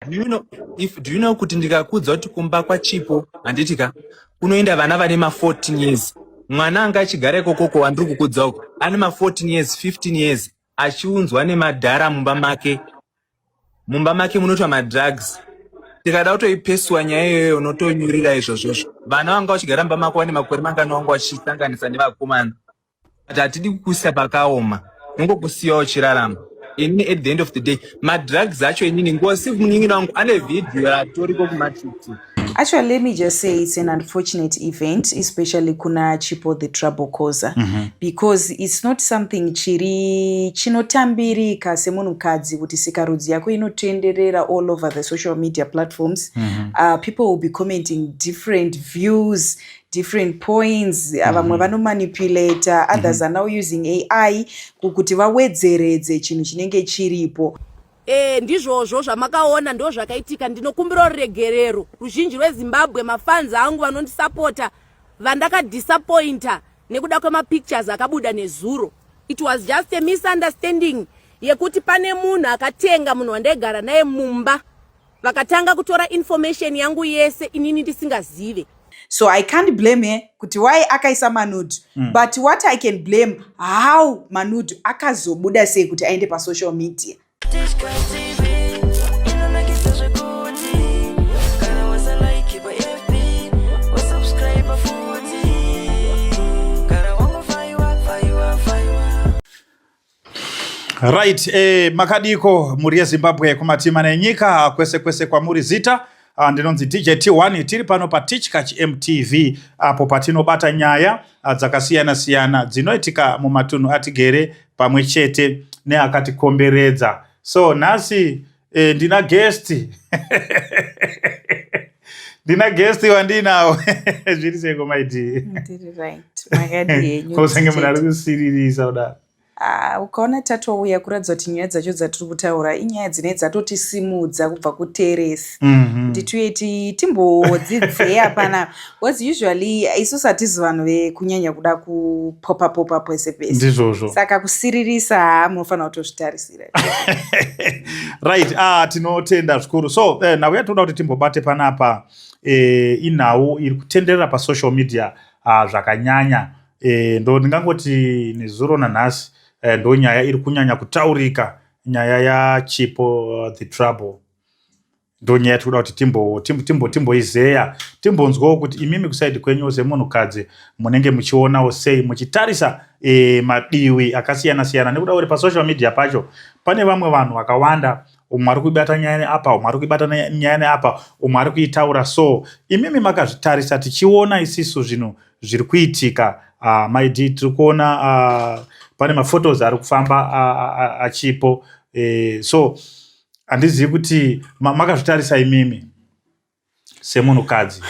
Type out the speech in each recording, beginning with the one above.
Do you know, if, do you know kuti ndikakudza kuti kumba kwaChipo, handiti ka, kunoenda vana vane ma14 years? Mwana anga achigara ikokoko wandiri kukudza uko ane ma14 years, 15 years, achiunzwa nemadhara mumba make. Mumba make munoitwa madrugs. Tikada kutoipesuwa nyaya iyoyo, unotonyurira izvozvozvo. Vana vanga vachigara mumba mako vane makore mangani vanga vachisanganisa nevakomana? But hatidi kukusiya pakaoma, nongokusiyawo uchirarama. Inini, at the end of the day, madrugs acho, inini ngosi munin'ina wangu ane vhidhiyo atoriko kuMatrix. Actually, let me just say it's an unfortunate event, especially kuna Chipo the trouble causer, because it's not something chiri chinotambirika semunhukadzi kuti sikarudzi yako inotenderera all over the social media platforms. People will be commenting different views, different points. Vamwe vanomanipulata, others are now using AI kuti vawedzeredze chinhu chinenge chiripo. Ndizvozvo zvamakaona, ndo zvakaitika. Ndinokumbira ruregerero ruzhinji rweZimbabwe, mafans angu vanondisapota, vandakadisappointa nekuda kwemapictures akabuda nezuro. It was just a misunderstanding yekuti pane munhu akatenga munhu wandaigara naye mumba, vakatanga kutora information yangu yese inini ndisingazive. So I can't blame her kuti why akaisa manudes, but what I can blame, how manudes akazobuda sei kuti aende pasocial media. Tishka TV inonakisa zvekuti kana wasalike paFB, wasubscribe futi, kana wangofaiwa faiwa faiwa. Right, makadiko muri yeZimbabwe, kumatima nenyika kwese kwese kwamuri? Zita ndinonzi DJ T1. Tiri pano paTichkach MTV, apo patinobata nyaya dzakasiyana siyana dzinoitika mumatunhu atigere pamwe chete neakatikomberedza. So nhasi ndina guest wandinawo. Zviri seiko, maiti? Ndiri right, makadi henyu? Kusenge munhu ari kusiririsa kudaro. Ah, ukaona tatouya kuratidza kuti nyaya dzacho dzatiri kutaura inyaya dzine dzatotisimudza kubva kuteresi kuti tuye timbodzidzeya pana, because usually isusu hatizi vanhu vekunyanya kuda kupopa popa pese pese. Ndizvozvo. Saka kusiririsa, haa, munofanira kutozvitarisira. Right, tinotenda zvikuru. So nhau yatinoda kuti timbobate panapa inhau iri kutenderera pasocial media zvakanyanya. Ndo ndingangoti nezuro nanhasi ndo nyaya iri kunyanya kutaurika, nyaya yaChipo the Trouble. Ndo nyaya yatinoda kuti timboizeya, timbonzwawo kuti imimi kuside kwenyu semunhukadzi munenge muchionawo sei, muchitarisa madiwi akasiyana siyana, nekuda kuti pasocial media pacho pane vamwe vanhu vakawanda. Umwe ari kuibata nyaya neapa, umwe ari kuibata nyaya neapa, umwe ari kuitaura. So imimi makazvitarisa, tichiona isisu zvinhu zviri kuitika, maidi tiri kuona pane maphotos ari kufamba aChipo. So handizivi kuti makazvitarisa imimi semunhukadzi.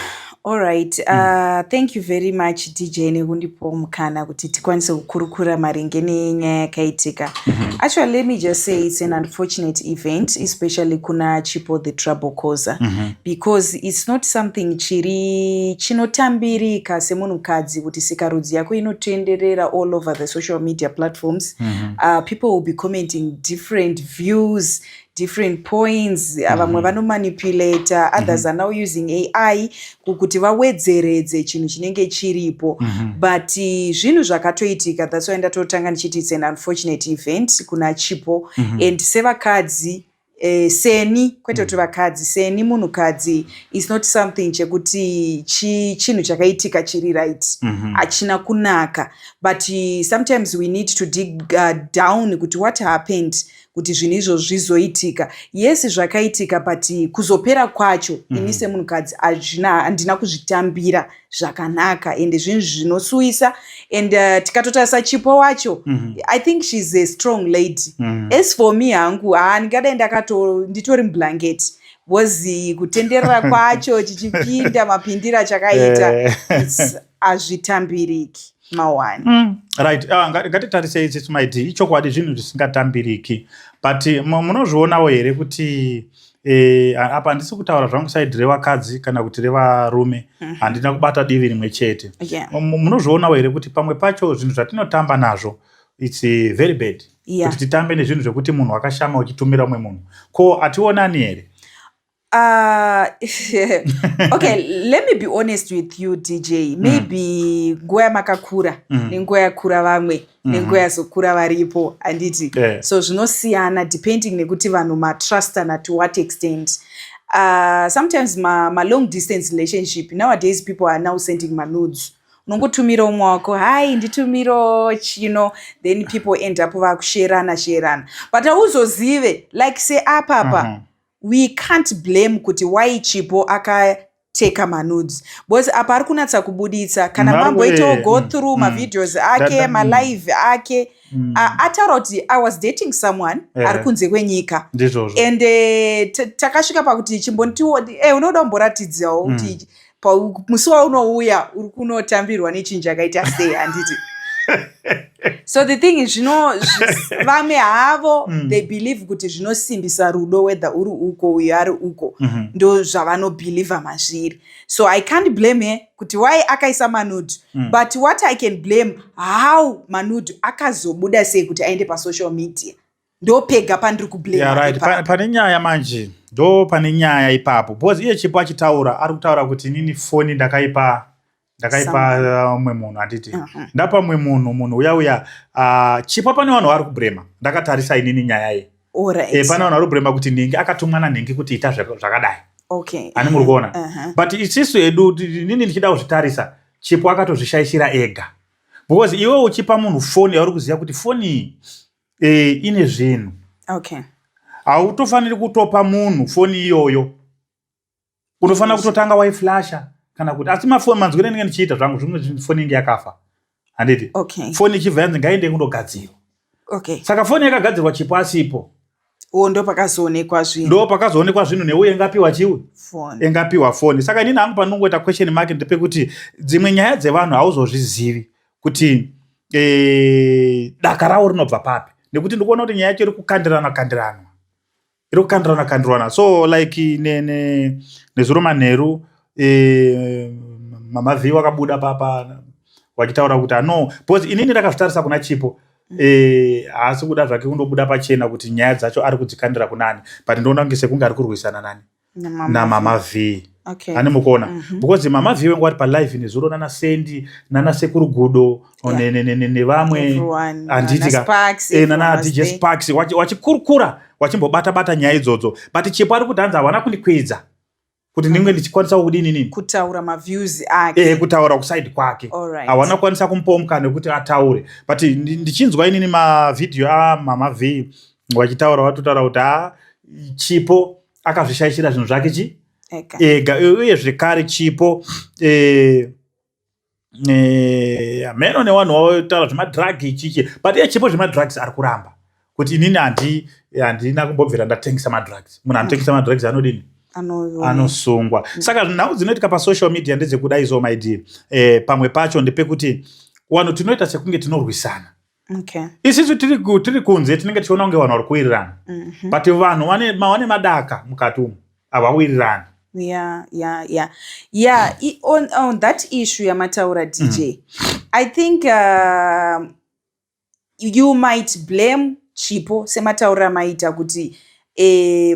Alright, thank you very much, DJ, nekundipawo mukana kuti tikwanise kukurukura maringe nenyaya yakaitika. Actually, let me just say it's an unfortunate event, especially kuna Chipo the trouble causer, because it's not something chiri chinotambirika semunhukadzi kuti sikarudzi yako inotenderera all over the social media platforms. People will be commenting different views, different points. Vamwe vanomanipulata, others are now using AI kuti vawedzeredze chinhu chinenge chiripo, but zvinhu zvakatoitika. That's why ndatotanga ndichiti it's an unfortunate event kuna Chipo. And sevakadzi, seni, kwete kuti vakadzi, seni munhukadzi, is not something chekuti chinhu chakaitika chiri right, hachina kunaka. But sometimes we need to dig down kuti what happened kuti zvinhu izvozvo zvizoitika. Yes, zvakaitika, but kuzopera kwacho, ini semunhukadzi handina kuzvitambira zvakanaka, ende zvinhu zvinosuwisa. And tikatotarisa Chipo wacho, I think she's a strong lady. As for me hangu, haa, ndingadai ndakato nditori mublanket, because kutenderera kwacho chichipinda mapindiro achakaita, hazvitambiriki mawani. Right, ngatitarisei itsitsi maidi. Ichokwadi, zvinhu zvisingatambiriki, but munozvionawo here kuti apa handisi kutaura zvangu side revakadzi kana kuti revarume, handina kubata divi rimwe chete. Munozvionawo here kuti pamwe pacho zvinhu zvatinotamba nazvo, it's very bad kuti titambe nezvinhu zvekuti munhu akashama uchitumira umwe munhu? Ko hationani here? Okay, let me be honest with you, DJ. Maybe nguva yamakakura nenguva yakura vamwe nenguva yazokura varipo, handiti? Yeah. So zvinosiyana depending nekuti vanhu matrustana to what extent. Sometimes ma long distance relationship, nowadays people are now sending manudes. Unongotumira umwe wako, "Hai, nditumiro," then people end up vakusherana sherana, but hauzozive like seapapa. We can't blame kuti why Chipo akateka manudes, because apa ari kunatsa kubuditsa kana mamboitawo go through mavideos ake, malive ake. Ataura kuti, "I was dating someone ari kunze kwenyika." Ndizvozvo. And takasvika pakuti chimbonitiwo unoda kumboratidzawo kuti musi waunouya uri kunotambirwa nechinhu chakaita sei, handiti? So the thing is, zvino vamwe havo they believe kuti zvinosimbisa rudo, whether uri uko, uyo ari uko. Ndo zvavanobhilivha mazviri, so I can't blame her kuti why akaisa manudes. But what I can blame, how manudes akazobuda sei kuti aende pasocial media. Ndo pega pandiri kublame. Yeah, right. Pane nyaya manje, ndo pane nyaya ipapo, because iye Chipo achitaura, ari kutaura kuti, "Inini foni ndakaipa mumwe munhu," handiti? Ndapa mumwe munhu, munhu uya uya, Chipo pane vanhu vari kublame. Ndakatarisa inini nyaya iyi. Pane vanhu vari kublame kuti nhingi akatumwa nanhingi kuti ita zvakadai. Ani muri kuona? But isisu hedu, inini ndichida kuzvitarisa, Chipo akatozvishaishira ega, because iwe uchipa munhu foni yauri kuziva kuti foni iyi ine zvinhu, hautofaniri kutopa munhu foni iyoyo. Unofanira kutotanga waiflasha kana kuti, asi mafoni manzwiro endinge ndichiita zvangu, zvimwe zvinhu foni inge yakafa, handiti? Foni ichibva yanzi ngainde kundogadzirwa. Saka foni yakagadzirwa Chipo asipo. O, ndo pakazoonekwa zvinhu. Ndo pakazoonekwa zvinhu, neuye engapiwa chiwe Foni. Engapiwa foni. Saka inini hangu pandinongoita question mark ndepekuti dzimwe nyaya dzevanhu hauzozvizivi kuti daka ravo rinobva papi, nekuti ndikuona kuti nyaya yacho iri kukandirana kandiranwa, iri kukandirana kandirwana. So like nezuro manheru, Mama V wakabuda papa wachitaura kuti ano, because inini ndakazvitarisa kuna Chipo, haasi kuda zvake kundobuda pachena kuti nyaya dzacho ari kudzikandira kunani, but ndoona kunge sekunge ari kurwisana nani? Namama V. Ane mukuona? Because Mama V wengu vari palive nezuro nana Sendi, nana Sekuru Gudo, nevamwe, Everyone, handiti nana ka? Sparks, Nana everyone was DJ there. Sparks wachikurukura, wachimbobata bata nyaya idzodzo, but Chipo ari kuti hanzi havana kundikwidza kuti ndinge ndichikwanisa kudini nini? Kutaura maviews ake. Kutaura kuside kwake. Hawana kukwanisa kumupawo mukana wekuti ataure, but ndichinzwa inini mavhidhiyo aMama V wachitaura, watotaura kuti ha, Chipo akazvishaishira zvinhu zvake chi Ega. Ega. Uye zvekare Chipo, mheno nevanhu vataura zvemadrug ichichi, but iye Chipo zvemadrugs ari kuramba kuti, "Inini handina kumbobvira ndatengesa madrugs." Munhu anotengesa madrugs anodini? Anosungwa. Saka nhau dzinoitika pasocial media ndedzekudai. So my dear, pamwe pacho ndepekuti vanhu tinoita sekunge tinorwisana. Isusu tiri kunze tinenge tichiona kunge vanhu vari kuwirirana, but vanhu vane madaka mukati umu, havawirirani. Yeah. On that issue yamataura, DJ, I think you might blame Chipo sematauriro amaita kuti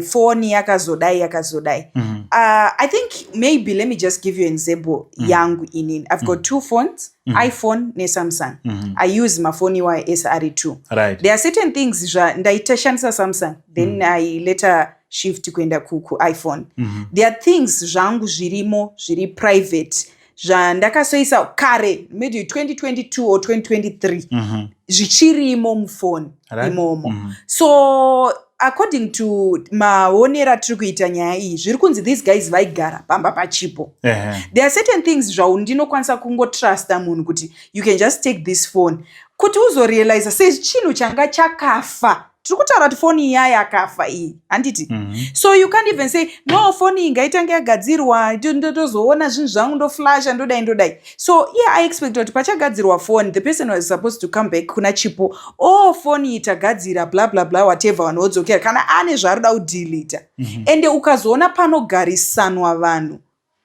foni yakazodai, yakazodai. I think maybe let me just give you an example yangu inini. I've got two phones, iPhone neSamsung. I use mafoni iwayo ese ari two. There are certain things zva ndaitashandisa Samsung, then I later shift kuenda kuiPhone. There are things zvangu zvirimo zviri private zvandakasoisa kare, maybe 2022 or 2023, zvichirimo mufoni imomo. So according to maonero atiri kuita nyaya iyi, zviri kunzi these guys vaigara pamba paChipo. There are certain things zvaundinokwanisa kungotrusta munhu kuti you can just take this phone, kuti uzorealiza sechinhu changa chakafa. Tiri kutaura kuti foni iya yakafa iyi, handiti? So you can't even say, "No, foni iyi ngaitange yagadzirwa, ndozoona zvinhu zvangu, ndoflasha, ndodai, ndodai." So yeah, I expect kuti pachagadzirwa phone, the person was supposed to come back kuna Chipo, "Oh, foni iyi tagadzira," bla bla bla, whatever, vanhu vodzokera kana ane zvaari kuda kudelete. Ende ukazoona panogarisanwa vanhu.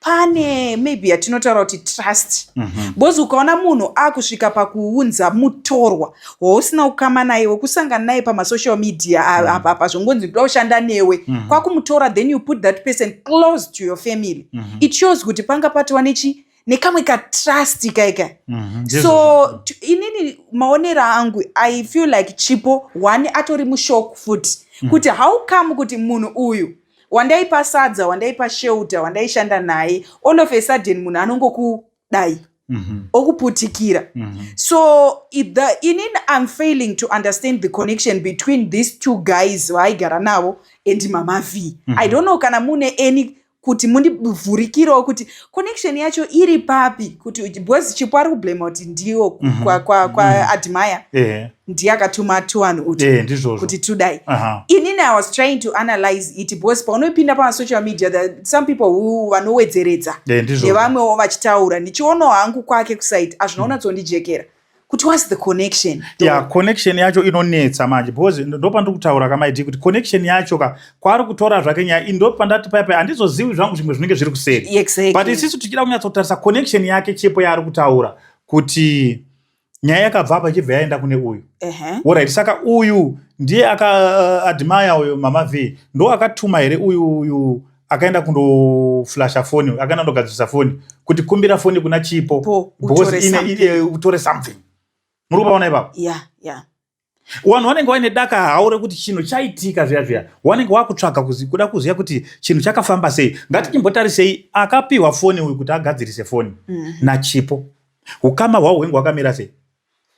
Pane maybe yatinotaura kuti trust, because ukaona munhu akusvika pakuunza mutorwa wausina kukama naye, wekusangana naye pamasocial media apa apa, zvongonzi ndoda kushanda newe, kwakumutora, then you put that person close to your family, it shows kuti panga patova nechi nekamwe katrust kaika. So inini maonero angu, I feel like Chipo one atori mushock futi kuti how come kuti munhu uyu wandaipa sadza, wandaipa shelter, wandaishanda naye, all of a sudden munhu anongokudai okuputikira. So inini I'm failing to understand the connection between these two guys vaaigara navo and Mama V. I don't know kana mune any kuti mundivhurikirewo kuti connection yacho iri papi, kuti because Chipo ari kublama kuti ndiwo kwaAdmire ndiye akatuma tuvanhu utu Ndizvozvo. Kuti tudai. Inini I was trying to analyze it because paunopinda pamasocial media, there are some people who vanowedzeredza Ndizvozvo. Nevamwewo vachitaura. Ndichionawo hangu kwake kusite, hazvina kunyatsondijekera kuti what's the connection. Ya, connection yacho inonetsa manje, because ndopandiri kutaura kamaiti kuti connection yacho ka kwaari kutora zvake nyaya iyi, ndopandati paya handizozivi zvangu zvimwe zvinenge zviri kuseri. But isusu tichida kunyatsotarisa connection yake Chipo yaari kutaura kuti nyaya yakabva apa ichibva yaenda kune uyu. Alright, saka uyu ndiye aka Admire uyu, Mama V, ndo akatuma here uyu akaenda kundoflasha foni, akaenda kundogadzirisa foni, kuti kumbira foni kuna Chipo Po, because utore something. Utore something? Muri kupaona ipapo? Yeah. Vanhu vanenge vaine daka havo rekuti chinhu chaitika zviya zviya, vanenge vakutsvaga kuda kuziva kuti chinhu chakafamba sei. Ngatichimbotarisei akapiwa foni uyu kuti agadzirise foni naChipo, ukama hwavo hwenge hwakamira sei?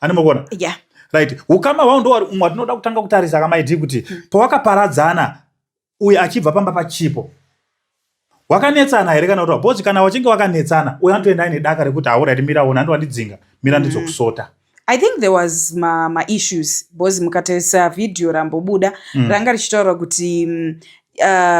Ani muri kuona? Yeah. Right, ukama hwavo ndo umwe watinoda kutanga kutarisa kamaiti kuti pawakaparadzana uyu achibva pamba paChipo, wakanetsana here kana kuti? Because kana wachinge wakanetsana, uyu anotoenda aine daka rekuti, "Alright, mira ona, andowandidzinga, mira ndidzokusota." I think there was ma issues because mukatarisa vhidhiyo rambobuda ranga richitaura kuti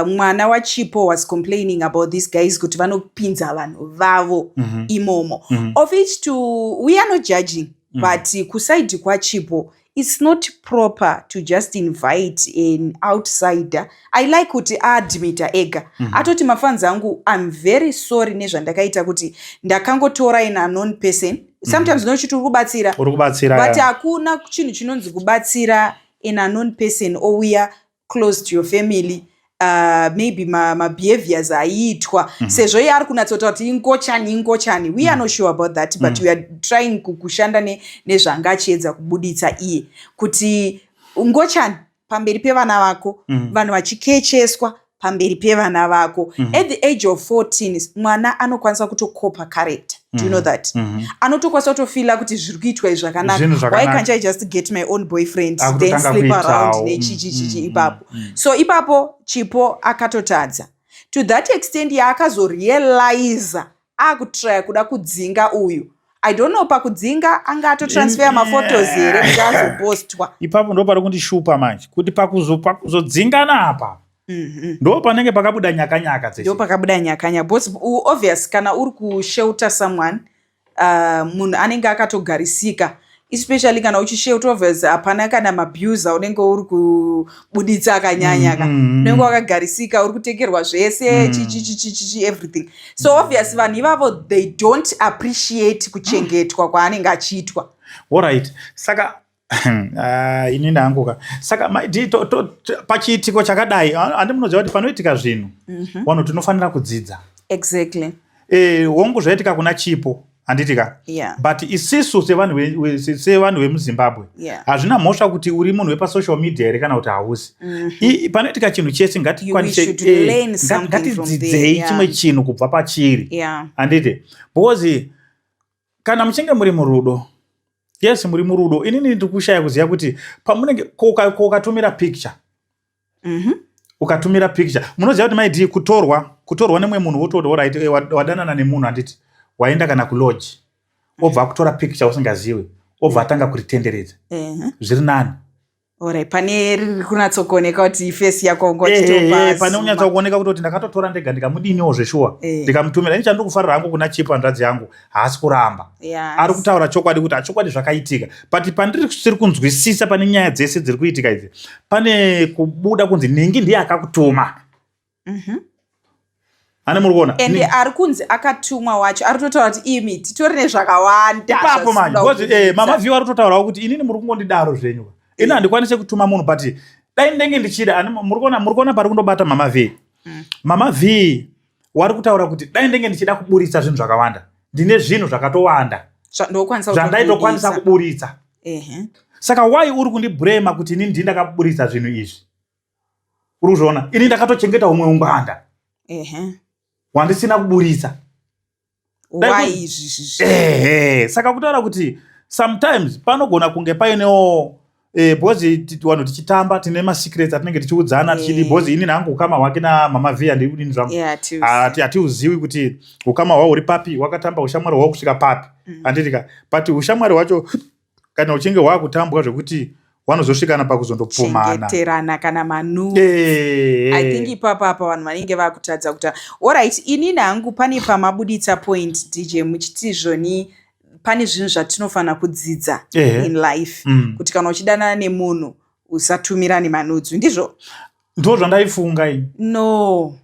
mwana waChipo was complaining about these guys kuti vanopinza vanhu vavo imomo. Of which to we are not judging, but kuside kwaChipo it's not proper to just invite an outsider. I like kuti aadmita ega, atoti, "Mafans angu, I'm very sorry nezvandakaita, kuti ndakangotora in unknown person." Sometimes unochiti uri kubatsira, Uri kubatsira. But hakuna chinhu chinonzi kubatsira an unknown person ouya close to your family. Maybe mabehaviors ma aiitwa sezvo iye ari kunatsota kuti ingochani, ingochani, we are not sure about that, but we are trying kushanda nezvanga achiedza kubuditsa iye kuti ngochani pamberi pevana vako, vanhu vachikecheswa pamberi pevana vako. At the age of 14 mwana anokwanisa kutokopa character. Do you know that? Anotokwanisa kutofeela kuti zviri kuitwa izvi Zvinhu zvakanaka? Why zvakanaka. can't I just get my own boyfriend, then Akutotanga sleep around kuitawo. nechichichichi ipapo? So ipapo Chipo akatotadza to that extent yaakazorealiza akutraya kuda kudzinga uyu. I don't know pakudzinga anga atotransfer maphotos here kuti azopostwa. Ipapo ndo pari kundishupa manje kuti pakuzodzingana apa ndo panenge pakabuda nyakanyaka dzese. Ndo pakabuda nyakanya because obvious kana uri kushelter someone, munhu anenge akatogarisika, especially kana uchishelter, obvious hapana kana maabuse unenge uri kubuditsa akanyanya ka. Unenge wakagarisika, uri kutengerwa zvese, chichichichichi, everything. So obvious vanhu ivavo, they don't appreciate kuchengetwa kwaanenge achiitwa. Alright, saka ah, inini hangu ka, saka pachiitiko chakadai, handi munoziva kuti panoitika zvinhu vanhu tinofanira kudzidza? Exactly. Hongu, zvaitika kuna Chipo, handiti ka? Yeah. But isisu sevanhu vemuZimbabwe, hazvina mhosva kuti uri munhu wepasocial media here kana kuti hausi. Panoitika chinhu chese ngatikwanise We should learn something from ngatidzidzei there, yeah. chimwe chinhu kubva pachiri, handiti? Because kana muchinge muri murudo, yes, muri murudo, inini ndiri kushaya kuziva kuti pamunenge ko ukatumira picture, ukatumira picture, munoziva kuti maidii kutorwa nemumwe munhu, wototi, "Alright, wadanana nemunhu, handiti? Waenda kana kulodge, obva akutora picture usingazivi, obva atanga kuritenderedza." Zviri nani. Alright, pane riri kunyatsokuoneka kuti face yako Pane kunyatsokuoneka kutoti ndakatotora ndega, ndikamudiniwo zveshuwa, ndikamutumira. Ini chandiri kufarira hangu kuna Chipo, hanzvadzi yangu, haasi kuramba. Ari kutaura chokwadi kuti achokwadi zvakaitika, but pandiri siri kunzwisisa pane nyaya dzese dziri kuitika idzi, pane kubuda kunzi ningi ndiye akakutuma. Ane muri kuona? And ari kunzi akatumwa wacho ari kutotaura kuti imi titori nezvakawanda. Ipapo manje because Mama V vari kutotaurawo kuti inini muri kungondidaro zvenyu. Ini handikwanise kutuma munhu, but dai ndenge ndichida. Muri kuona pari kundobata Mama V. Mama V wari kutaura kuti dai ndenge ndichida kuburitsa zvinhu zvakawanda, ndine zvinhu zvakatowanda ndokwanisa zvandaitokwanisa kuburitsa. Saka why uri kundiblame kuti inini ndii ndakaburitsa zvinhu izvi? Uri kuzviona, ini ndakatochengeta humwe ungwanda hwandisina kuburitsa. Why izvi? Ehe, saka kutaura kuti sometimes panogona kunge painewo because vanhu tichitamba tine masecrets atinenge tichiudzana, tichidi because ini hangu ukama hwake naMama V handikudini zvangu. Hatiuziwi kuti ukama hwao uri papi, wakatamba ushamwari hwao kusvika papi, handiti ka? But ushamwari hwacho kana uchinge hwakutambwa zvekuti wanozosvikana pakuzondopfumana, chengeterana kana manu, I think ipapa apa vanhu vanenge vakutadza kuti alright, inini hangu pane pamabuditsa point, DJ, muchiti zvoni pane zvinhu zvatinofanira kudzidza in life, kuti kana uchidanana nemunhu usatumirane manudes, ndizvo? Ndo zvandaifunga ini. No,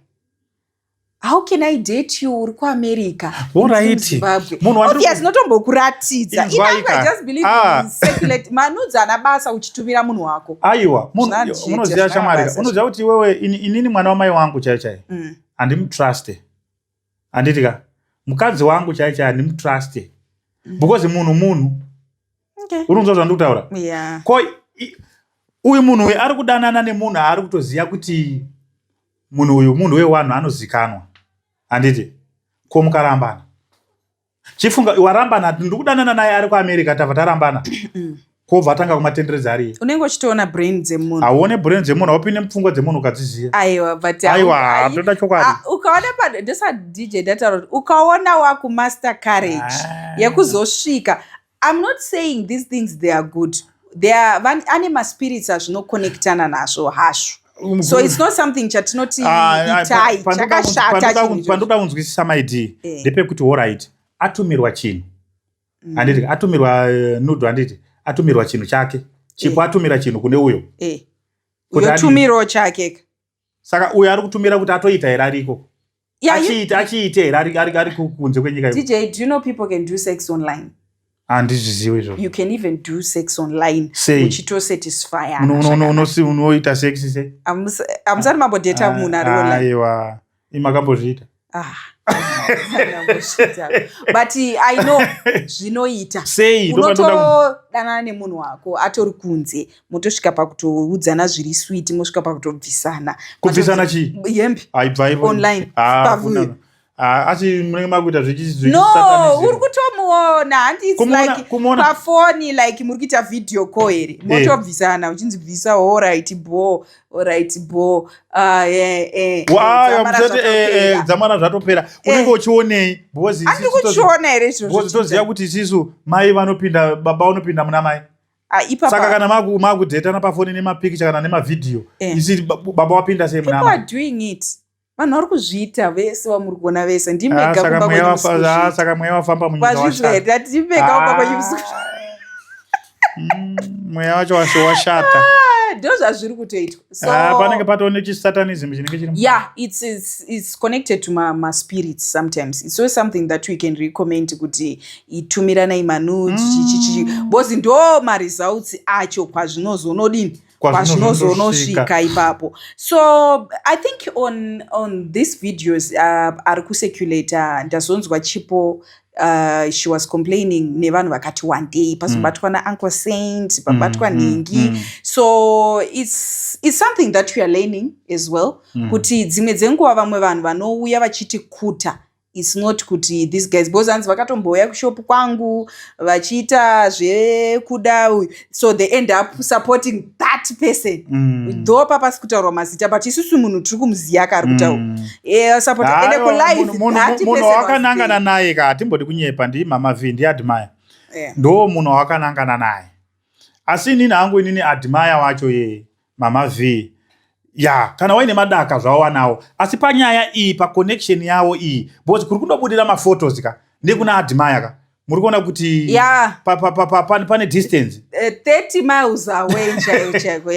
how can I date you uri kuAmerica? Alright. Zimbabwe. Munhu Obvious, notombokuratidza. Inzwaika. Inangu, I just believe in circulate manudes ana basa uchitumira munhu wako. Aiwa, Zvinandichete, unoziva zvina shamwari, basa. Unoziva kuti iwewe inini mwana wamai wangu chaiyo chaiyo handimutruste, handiti ka? Mukadzi wangu chaiyo chaiyo handimutruste because munhu uri kunzwa zvandiri kutaura? Yeah. Ko uyu munhu uyu ari kudanana nemunhu aari kutoziva kuti munhu uyu munhu wewanhu anozikanwa, handiti? Ko mukarambana, chifunga warambana, ndiri kudanana naye ari kuAmerica, tabva tarambana, kobva atanga kumatenderedza ariye. Unenge uchitoona brain dzemunhu. Hauone brain dzemunhu, haupinde mupfungwa dzemunhu ukadziziva. Aiwa, but Aiwa, toda chokwadi. Ah, ukaona pa ndosa DJ ndataura kuti ukaona wakumaster courage yekuzosvika, I'm not saying these things, they are good, they are ane maspirits azvinoconnectana nazvo hazvo, so it's not something chatinoti itai, chakashata chinhu ichocho. Pandoda kunzwisisa maidi ndepekuti alright, atumirwa chinhu, handiti? Atumirwa nude, handiti? Atumirwa chinhu chake Chipo, atumira chinhu kune uyo. Kuti adii? Uyotumirawo chake. Saka uyo ari kutumira kuti atoita here ariko? Yeah, Achiita, achiite here ari kunze kwenyika iko? DJ, do you know people can do sex online? Handizvizivi izvozvo. You can even do sex online. Sei? Uchitosatisfyana. Unoita sex sei? Hamusati mambodheta munhu ari online? Aiwa, imakambozviita? Ah, handambozviita. But I know zvinoita. Sei? Unotodanana nemunhu wako atori kunze, motosvika pakutoudzana zviri sweet, mosvika pakutobvisana. Kubvisana chii? Hembe. Aibva ipo. Online. Ah, Pavuyo. Ah, asi munenge makuita No, uri kutomuona, handi? It's like pafoni, like muri kuita video call here, motobvisana, uchinzi bvisa, alright bo, alright bo. Ah, Waya, dzamara musati zvatopera. Dzamara zvatopera, unenge uchionei? Because Handi isusu kuchiona here izvozvo? Because toziva kuti isisu mai vanopinda, baba vanopinda muna mai. Ah, ipapa Saka kana makudhetana pafoni nemapikicha kana nemavhidhiyo, isi baba wapinda sei muna People mai? are doing it, vanhu vari kuzviita vese, vamuri kuona vese. Ah, Ndimega saka kumba mweya kwenyu ah, musikuzviita. saka mweya wafamba munyika Wazvizwa washata. here? Ndati ndimega kumba kwenyu musikuzviita. Mweya wacho washata. Ah, ndo zvazviri kutoitwa, so Ah, panenge patoo nechisatanism chinenge chiri Yeah, it's connected to ma spirits sometimes. It's also something that we can recommend kuti itumiranai manudes, chichichi, because ndo maresults acho kwazvinozonodini, kwazvinozonosvika ipapo. So I think on these videos ari kucirculata, ndazonzwa Chipo, she was complaining nevanhu vakati one day pazobatwa naUncle Saint, pabatwa nhingi. So it's something that we are learning as well, kuti dzimwe dzenguva vamwe vanhu vanouya vachiti kuta, it's not kuti these guys, because hanzi vakatombouya kushopu kwangu vachiita zvekuda uyu, so they end up supporting that person, though papasi kutaurwa mazita, but isusu munhu tiri kumuziya kaari kutaura. Support ende kulive. Munhu wakanangana naye ka, hatimbodi kunyepa, ndiMama V, ndiAdmire. Ndo munhu wakanangana naye, asi inini hangu, inini Admire wacho ye Mama V ya, kana waine madaka zvawawanawo, asi panyaya iyi, paconnection yavo iyi, because kuri kundobudira maphotos ka ndekuna Admire ka. Muri kuona kuti Yeah. pane distance. 30 miles away chaiyo chaiko.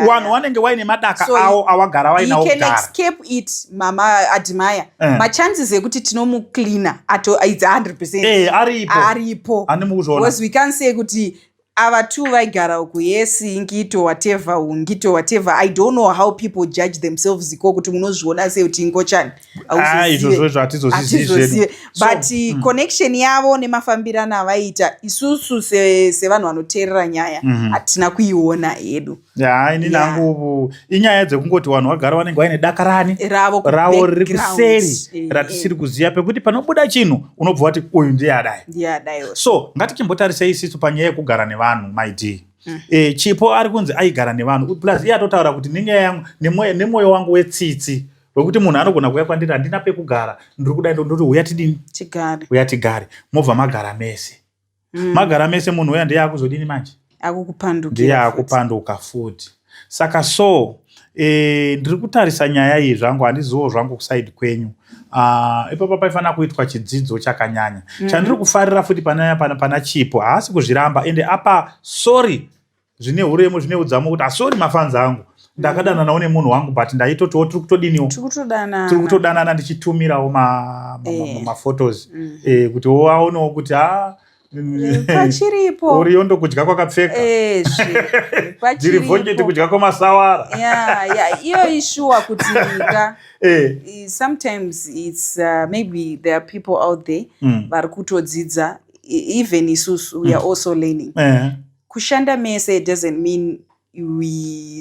Vanhu vanenge vaine madaka So, awo awagara He vainawo can kudhara. escape it, Mama Admire. Machances ekuti tinomucleana ato it's 100%. Aripo. Aripo. Ani mukuzviona. Because we can't say kuti ava two vaigara uku, yes, ngito whatever, ngito whatever. I don't know how people judge themselves iko kuti munozviona sei kuti ingochani. Ah, izvozvo izvo hatizozivi zvedu. Hatizozive. So, But connection yavo nemafambirano avaiita, isusu sevanhu vanoteerera nyaya hatina kuiona hedu. Ya, ini nangu inyaya dzekungoti vanhu vagara vanenge vaine daka rani Ravo ku ravo riri background. kuseri ratisiri kuziva, pekuti panobuda chinhu unobva wati uyu ndiye adai. Ndiye adaiwo. So ngatichimbotarisei isisu panyaya yekugara nevanhu, maid. Chipo ari kunzi aigara nevanhu, plus iye atotaura kuti nenyaya yangu nemwoyo wangu wetsitsi wekuti munhu anogona kuuya kwandiri, handina pekugara, ndiri kudai, ndoti uya tidini? Tigare. Uya tigare. Mobva magara mese. Magara mese, munhu uya ndiye akuzodini manje? Akukupandukira Ndiye futi. akupanduka futi. Saka so ndiri kutarisa nyaya iyi zvangu, handiziwo zvangu kuside kwenyu. Ipapo paifanira kuitwa chidzidzo chakanyanya. Chandiri kufarira futi pana Chipo, haasi kuzviramba, ende apa sorry zvine uremu, zvine udzamu, kuti asorry mafans angu, ndakadananawo nemunhu wangu, but ndaitotiwo tiri kutodiniwo? Tiri kutodanana. Tiri kutodanana, ndichitumirawo maphotos kuti waonewo kuti ha Pachiripo. Uriyo ndokudya kwakapfeka. Ezve. Ndiri vhonjeti kudya kwamasawara. Ya, iyo ishuwa kuti ka sometimes it's maybe there are people out there vari kutodzidza. Even isusu we are also learning. Kushanda mese doesn't mean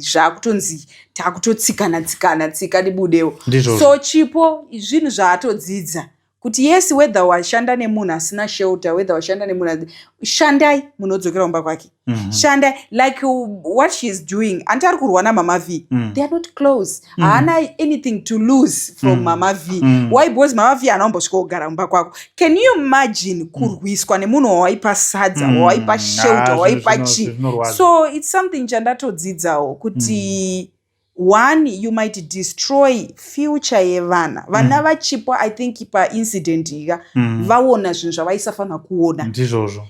zvakutonzi takutotsikana tsikana tsika dibudewo. Ndizvozvo. So Chipo zvinhu zvaatodzidza kuti yes, whether washanda nemunhu asina shelter, whether washanda nemunhu shandai, munodzokera kumba kwake. Shandai like what she is doing. Anti ari kurwa naMama V. They are not close. Haana anything to lose from Mama V. Why? Because Mama V haana kumbosvika kugara kumba kwako. Can you imagine kurwiswa nemunhu wawaipa sadza, wawaipa shelter, Ah, wawaipa chi? Zvinorwadza. So it's something chandatodzidzawo kuti one, you might destroy future yevana, vana vaChipo. I think paincident ika vaona zvinhu zvavaisafanira kuona. Ndizvozvo.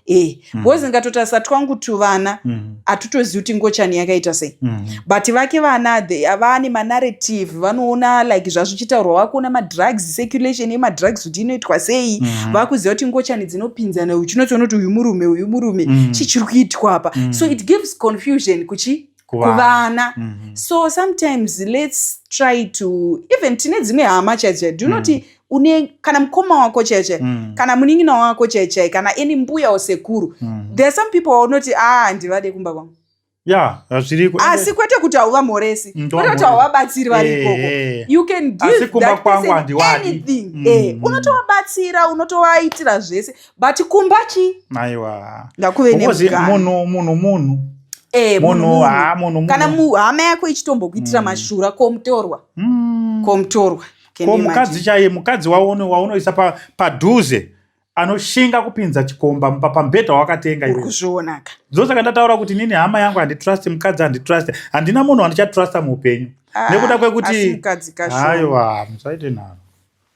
Because ngatotarisa twangu tuvana, hatutozivi kuti ngochani yakaita sei, but vake vana vane manarrative, vanoona like zvazvichitaurwa, vakuona madrugs, circulation yemadrugs kuti inoitwa sei. Vakuziva kuti ngochani dzinopinzana, uchinotoona kuti uyu murume, uyu murume, chichiri kuitwa apa. So it gives confusion kuchi Kuvana. Kuvana. So sometimes let's try to, even tine dzimwe hama chaidzo, do not une kana mukoma wako chaicho, kana munin'ina wako chaichai, kana any mbuya osekuru. There are some people waunoti, ah, handivade kumba kwangu. Ya, zviriko. Asi kwete kuti hauvamhoresi, kwete kuti Ndovamhoresa. hauvabatsiri vari ikoko. You can give Asi kumba that kwangu person handiwadi. anything. Unotovabatsira, unotovaitira zvese, but kumba chi? Aiwa. Ngakuve Because nemugano. munhu munhu. Munhu, Munhu, ha, munhu, Kana munhu. hama yako ichitombokuitira mashura, komutorwa? Komutorwa. Can Ko you mukadzi imagine? chaiye, mukadzi waunoisa padhuze anoshinga kupinza chikomba pamubhedha wakatenga Uri iwe. kuzvionaka. Ndosaka ndataura kuti nini hama yangu handitrust, mukadzi handitrust, handina munhu wandichatrusta muupenyu Ah, nekuda asi kwekuti mukadzi kashoma. Aiwa, musaite nharo,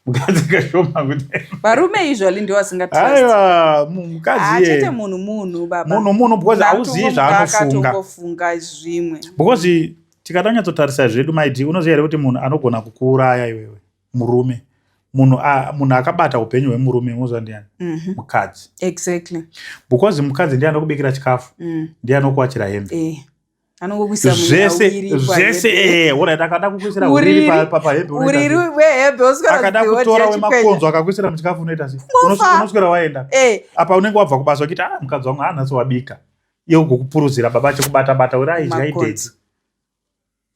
mukadzi kashoma kuti Varume usually ndio vasingatrust. Aiwa, mukadzi Chete ye munhu munhu, baba. Munhu munhu, because hauzivi zvaanofunga. Akatongofunga zvimwe. Because tikada kunyatsotarisa zvedu, maidi, unoziva here kuti munhu anogona kukuuraya iwewe murume, munhu akabata upenyu hwemurume, unoziva ndiani? Mukadzi. Because mukadzi ndiye anokubikira chikafu, ndiye anokuwachira hembe. Anongokuisa Zvese muuriri zvese. pahembe. Alright, akada kukuisira uriri pahembe unoita Uriri sei? hwehembe uswera Akada kudziwa kutora chikwenya. wemakonzo akakuisira muchikafu, unoita sei? Unofa. Unoswera waenda. Apa unenge wabva kubasa uchiti, ah, mukadzi wangu haanatsi wabika, iye ugokupuruzira baba achikubata bata uri aidya. Makonzo. Idedzi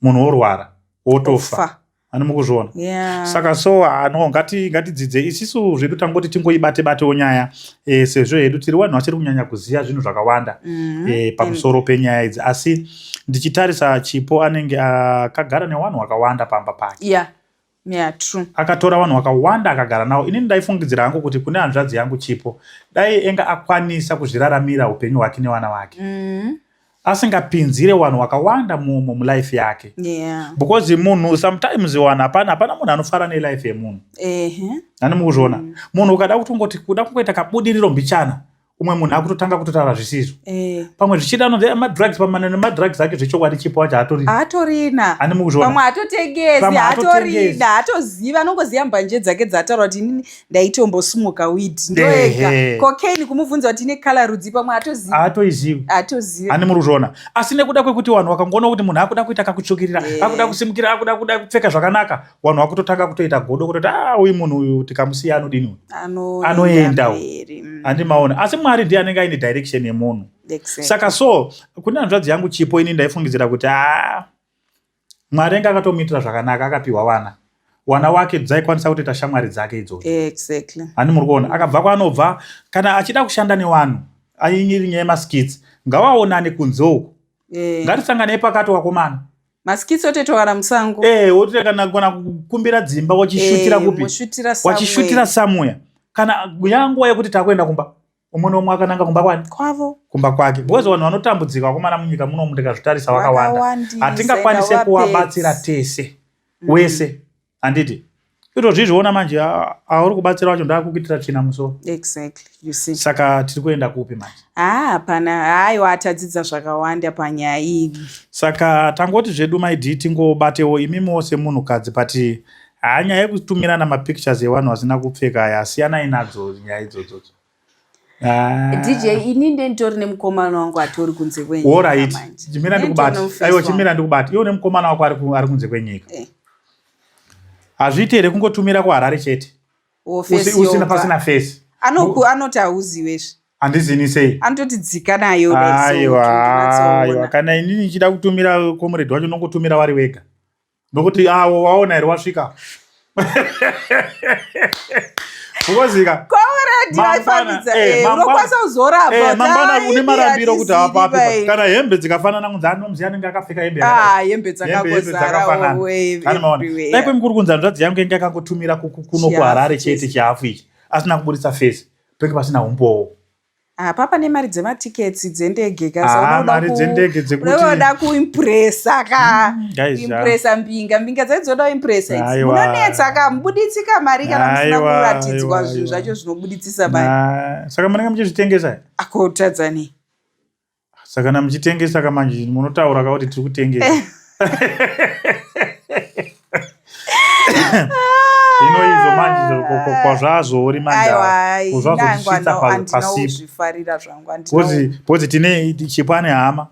munhu worwara, wotofa. Fa. Ani mukuzviona? Yeah. Saka so ano ngatidzidze isisu zvedu, tangoti tingoibate batewo nyaya sezvo hedu tiri vanhu vachiri kunyanya kuziva zvinhu zvakawanda pamusoro penyaya idzi. Asi ndichitarisa Chipo, anenge akagara nevanhu vakawanda pamba pake. Yeah, true. Akatora vanhu vakawanda akagara navo. Inini ndaifungidzira hangu kuti kune hanzvadzi yangu Chipo, dai enga akwanisa kuzviraramira upenyu hwake nevana vake. Asingapinzire vanhu wakawanda mulife yake. Yeah. Because munhu sometimes wanhu hapana munhu anofara nelife yemunhu. Hani mukuzviona? Munhu ukada kutongoti kuda kungoita kabudiriro mbichana, umwe munhu akutotanga kutotaura zvisizvo. Pamwe zvichida anonzi madrugs, pamwe nemadrugs ake zvechokwadi chipo wacho haatorina. Haatorina. Hani mukuzviona? Pamwe hatotengesi. Pamwe hatotengesi. Haatorina, hatoziva, anongoziva mbanje dzake dzaataura kuti inini ndaitombosmoka weed ndoega. Cocaine kumubvunza kuti ine colour rudzi, pamwe hatozivi. Haatoizivi. Hatozivi. Hani muri kuzviona? Asi nekuda kwekuti vanhu vakangoona kuti munhu akuda kuita kakutsvukirira, akuda kusimukira, akuda kuda kupfeka zvakanaka, vanhu vakutotanga kutoita godo, kutoti a uyu munhu uyu tikamusiya anodini uyu? Anoenda Anoenda. mberi. Handi maona? Asi Mwari ndiye anenge aine direction yemunhu. Saka so kune hanzvadzi yangu Chipo, ini ndaifungidzira kuti a Mwari anga akatomuitira zvakanaka, akapiwa vana, wana wake dzaikwanisa kutoita shamwari dzake idzodzo. Hani muri kuona? Akabva kwaanobva, kana achida kushanda nevanhu, airi nyaya yemaskits, ngavaonane kunze uku. Ngatisanganei pakati, wakomana. Maskits otoitwa kana musango. Wotoita kana kukumbira dzimba, wachishutira kupi? Moshutira. Wachishutira somewhere. Kana yanguva yekuti takuenda kumba, umwe neumwe akananga kumba kwani? Kwavo. Kumba kwake, because vanhu vanotambudzika, vakomana, munyika munomu ndikazvitarisa vakawanda. Vakawandisa, Hatingakwanise enda kuvabatsira tese wese, handiti? Itozvizviona manje, auri kubatsira wacho ndaakukuitira tsvina musoro. Exactly, you see. Saka tiri kuenda kupi manje? Ah, hapana, haiwa, tadzidza zvakawanda panyaya iyi. Saka tangoti zvedu maidi tingobatewo imimiwo semunhukadzi, but haa, nyaya yekutumirana mapictures evanhu vasina kupfeka aya, siyanai nadzo nyaya idzodzodzo. Ah. DJ, ini ndenditori nemukomana wangu atori kunze kwenyika. Alright. Manje. Chimira ndikubate. Nenditori Aiwa, chimira ndikubate. Iwe nemukomana wako ari kunze kwenyika. Hazviiti here kungotumira kuHarare chete? Face Usina yoga. pasina face. Anoti hauziwezve. Handizini sei? Anototi dzika nayo. Aiwa, kana inini ndichida kutumira comrade wacho, nongotumira wari wega. Nokuti awo waona here wasvika? Because Comrade vaifambidza, unokwanisa kuzoramba. Mangwana une marambiro kuti apapi kana hembe dzikafanana kunzi anomuziva anenge akapfeka hembe yakadai. Ah, hembe Hembe dzakangozara dzakafanana. Kana maona. everywhere. Dai kwemukuru kunzi hanzvadzi yangu yange akangotumira kuno Chihafu kuHarare chete chese. chihafu ichi, asina kuburitsa face, penge pasina umbowo. Ah, papa nemari dzematiketsi dzendege ka. Ah, mari dzendege dzekuti Unoda kuimpresa ka. Guys, Impresa mbinga dzaidzoda kuimpresa idzi. Aiwa. Munonetsa ka, mubuditsika mari kana musina Aiwa, kuratidzwa aiwa, zvinhu aiwa. zvacho zvinobuditsisa mari. Saka munenge muchizvitengesa? Akotadzani? Saka kana muchitengesa kamanje, munotaura ka kuti tiri kutengesa. Hino izvo manje kwazvazori manje Aiwa, kuzvazosvitsa handina pasipo. kuzvifarira zvangu, handina. Because tine Chipo, ane hama,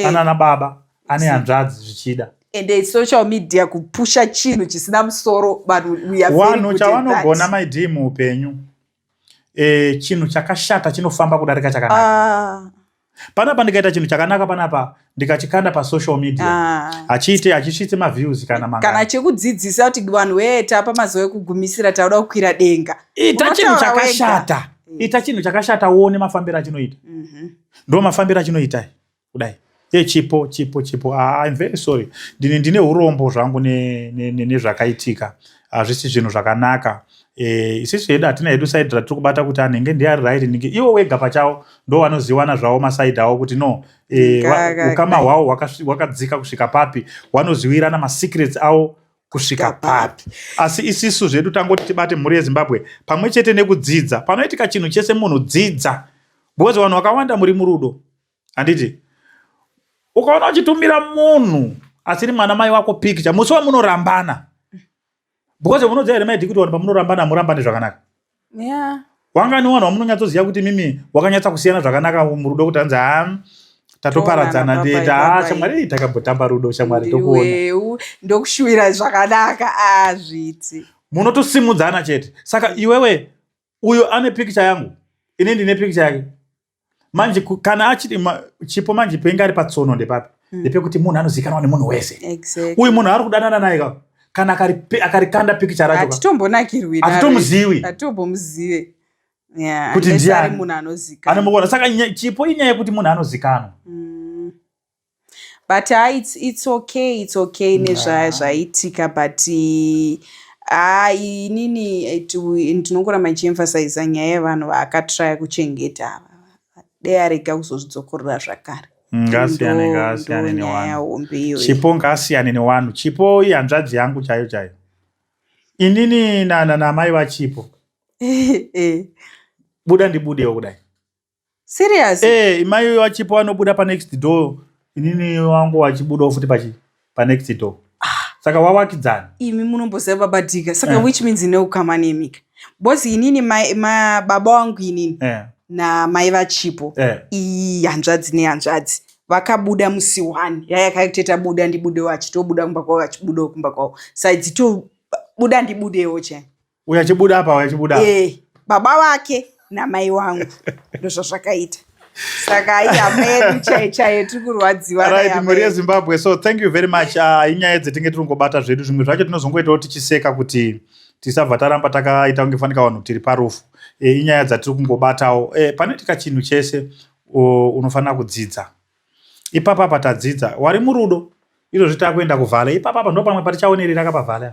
anana baba, ane hanzvadzi zvichida. Ende social media kupusha chinhu chisina musoro, vanhu, we are very Vanhu good at chavanogona that. maidii muupenyu, chinhu chakashata chinofamba kudarika chakanaka. Panapa ndikaita chinhu chakanaka panapa, ndikachikanda pasocial media, hachiite, hachisvitsi maviews kana Kana mangani. chekudzidzisa kuti vanhu wee, tapa mazuva ekugumisira, tauda kukwira denga. Ita chinhu Unotaura wega. chakashata, ita chinhu chakashata, uone mafambiro achinoita. Ndo mafambiro achinoita kudai. E, Chipo, Chipo, Chipo, ah, I'm very sorry. Ndine urombo zvangu nezvakaitika. Hazvisi zvinhu zvakanaka. Isusu hedu hatina hedu side ratiri kubata kuti anenge ndiye ari right, ndinge ivo wega pachawo ndo vanoziwana zvavo masaidi avo kuti no, ukama hwavo hwakadzika kusvika papi, vanoziwirana masecrets avo kusvika papi. Asi isisu zvedu tangoti tibate mhuri yeZimbabwe pamwe chete nekudzidza. Panoitika chinhu chese, munhu dzidza, because vanhu vakawanda muri murudo, handiti? Ukaona uchitumira munhu asiri mwana mai wako picture, musi wamunorambana, because munoziva here maidi kuti vanhu pamunorambana hamurambani zvakanaka? Wangani vanhu vamunonyatsoziva kuti mimi wakanyatsa kusiyana zvakanaka murudo, kuti hanzi ha, tatoparadzana, Toonana, ndeta bye-bye, ha, bye-bye. shamwari, takambotamba rudo, shamwari, tokuona. Ndiweu, ndokushuwira zvakanaka, azviti. Munotosimudzana chete. Saka iwewe, uyo ane pikicha yangu, ini ndine pikicha yake manje, kana achiti Chipo manje penge ari patsono ndepapi? Ndepekuti munhu anozivikanwa nemunhu wese. Uyu munhu ari kudanana naye ka, kana akarikanda pikicha racho ka, Hatitombonakirwi naro. Hatitomuziwi. Hatitombomuzive. Yeah, Kuti unless ndiani. ari munhu anozikanwa. Anomuona. Saka Chipo inyaya yekuti munhu anozikanwa. But it's okay, it's okay nezvaitika, but ha, inini ndinongoramba ndichiemphasiza nyaya yevanhu vaakatraya kuchengeta ava. Dei arega kuzozvidzokorora zvakare. Ngaasiyane, ngaasiyane newanhu. Chipo ngaasiyane newanhu. Chipo ihanzvadzi yangu chaiyo chaiyo. Inini namai vaChipo. Buda ndibudewo kudai. Serious? Mai vaChipo vanobuda panext door, inini wangu wachibudawo futi pachi panext door. Saka wawakidzana. Imi munomboziva babadhika saka which means neukama nemika because inini baba wangu inini namai vaChipo iyi hanzvadzi nehanzvadzi vakabuda musi 1 yayakaiteta buda ndibudewo, achitobuda kumba kwavo, achibudawo kumba kwavo, saka dzitobuda ndibudewo chai. Uyo achibuda apa, uyo achibuda apa. Baba vake namai wangu, ndozvazvakaita. Saka ihama yedu chaiyo chaiyo, tiri kurwadziwa Right, nehama mhuri yedu. yeZimbabwe, so thank you very much. Inyaya dzetinge tiri kungobata zvedu, zvimwe zvacho tinozongoitawo tichiseka kuti tisabva taramba takaita kunge fanika vanhu tiri parufu. Inyaya dzatiri kungobatawo. Panoitika chinhu chese unofanira kudzidza. Ipapa patadzidza wari murudo izvozvi takuenda kuvhale ipapapa ndo pamwe patichaonerera kapavhale.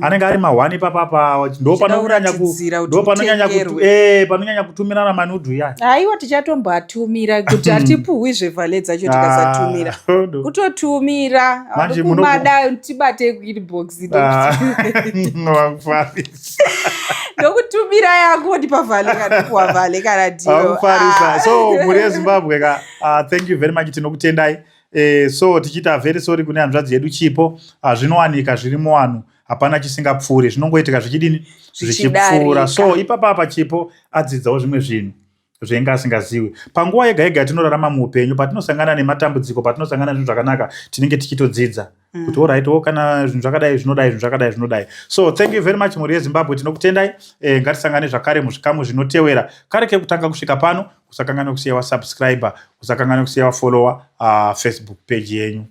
Anenge ari mahwani ipapapa ndo panonyanya kuratidzira kuti ndo panonyanya utengerwe. Panonyanya kutumirana manudes iya. Aiwa, tichatomboatumira kuti hatipuhwi zvevhale dzacho tikasatumira. Ah, ndo. Kutotumira. Manje kumada tibate kuinbox. Ah, wakufarisa. Ndokutumira yako ndipavhale kana kupuwa vhale kana dio. Wakufarisa. So mhuri yeZimbabwe ka, thank you very much, tinokutendai. So tichiita very sorry kune hanzvadzi yedu Chipo. Zvinowanika zviri muwanhu, hapana chisingapfuuri, zvinongoitika zvichidini, zvichipfuura. So ipapa apa Chipo adzidzawo zvimwe zvinhu zvainge asingaziwi. Panguva yega yega yatinorarama muupenyu, patinosangana nematambudziko, patinosangana nezvinhu zvakanaka, tinenge tichitodzidza kuti alright wo kana zvinhu zvakadai zvinodai, zvinhu zvakadai zvinodai. So thank you very much, mhuri yeZimbabwe, tinokutendai. Ngatisangane zvakare muzvikamu zvinotewera. Kare kekutanga kusvika pano, usakanganwe kusiya wasubscriber, usakanganwe kusiya wafollower Facebook page yenyu.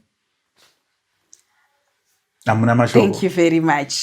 Hamuna mashoko? Thank you very much.